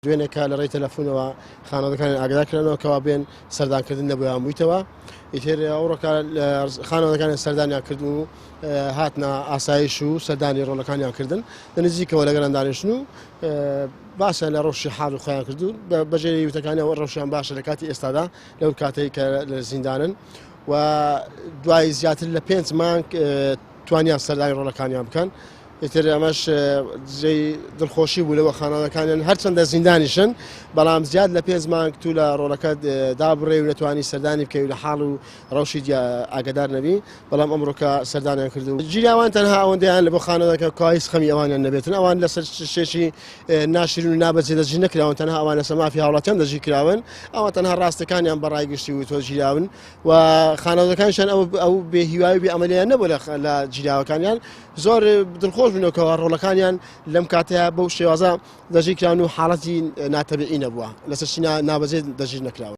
دوێنێکە لە ڕێی تەلەفونەوە خانەوادەکانیان ئاگادار کرانەوە کەوا بێن سەردانکردن لە بۆیان بوویتەوە. ئیتر ئەوڕۆکە خانەوادەکانیان سەردانیان کرد و هاتنە ئاسایش و سەردانی ڕۆڵەکانیان کردن لە نزیکەوە لەگەڵیان دانیشتن و باسیان لە ڕەوشی حاڵ خۆیان کرد و بەژێری وتەکانیان ڕەوشیان باشە لە کاتی ئێستادا لەو کاتەی کە لە زیندانن و دوای زیاتر لە پێنج مانگ توانیان سەردانی ڕۆڵەکانیان بکەن. ئیتر ئەمەش جێی دڵخۆشی بوو لەوە خانەوادەکانیان هەرچەندە زیندانیشن بەڵام زیاد لە پێنج مانگ تو لە ڕۆڵەکەت دابڕێ و نەتوانی سەردانی بکەی و لە حاڵ و ڕەوشی ئاگادار نەبی بەڵام ئەمڕۆکە سەردانیان کرد و گیراوان تەنها ئەوەندەیان لە بۆ خانەوادەکە کوا هیچ خەمی ئەوانیان نەبێتن ئەوان لەسەر شتێکی ناشرین و نابەجێ دەستگیر نەکراون تەنها ئەوان لەسەر مافی هاوڵاتیان دەستگیر کراون ئەوان تەنها ڕاستەکانیان بە ڕای گشتی وتوە گیراون و خانەوادەکانیشیان ئەو ئەو بێ هیوای و بێ ئەمەلیان نەبوو لە گیراوەکانیان زۆر دڵخۆش بوون کەوا ڕۆڵەکانیان لەم کاتەیە بەو شێوازە دەستگیر کراون و حاڵەتی ناتەبیعی نەبووە لەسەر شتی نابەجێ دەستگیر نەکراون.